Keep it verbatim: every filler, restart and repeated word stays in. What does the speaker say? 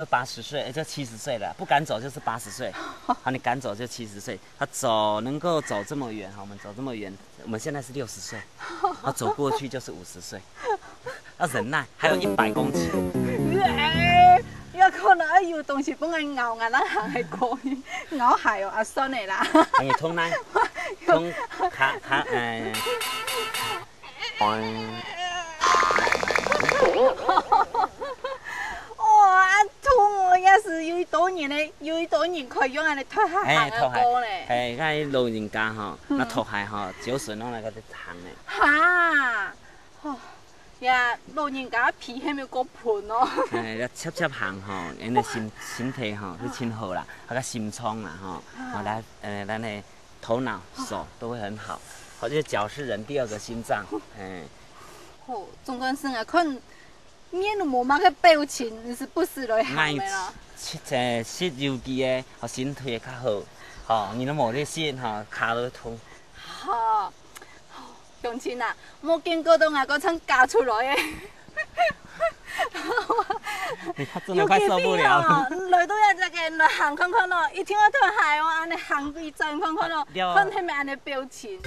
八十岁，哎，就七十岁了，不敢走就是八十岁。好，你敢走就七十岁。他走能够走这么远，哈，我们走这么远，我们现在是六十岁，他走过去就是五十岁，要忍耐，还有一百公尺。哎，要可能哎有东西不能咬，俺那行还可以咬海哦，啊，算了啦。还有通奶，通卡卡，哎。哦，啊，痛哦，也是有一多年嘞，有一多年可以用俺的拖鞋行个过嘞。哎，看老人家哈，那拖鞋哈，脚趾弄那个在弹呢。哈，哦，呀，老人家皮还没有够盆哦。哎，要恰恰行哈，人的身身体哈是真好啦，那个心脏啦哈，好来，呃，咱的头脑、手都会很好。好，就是脚是人第二个心脏，哎。哦，总干事啊，看面都无么个表情，你是不时来行的啦？食食有机的，好身体会较好。好，你都无咧食，哈，骹都痛。好，乡亲啊，莫见过到外国参加出来的。你看，真的快受不了了。来到这个来行看看咯，一定要脱鞋哦，安尼行一站看看咯，看他们安尼表情。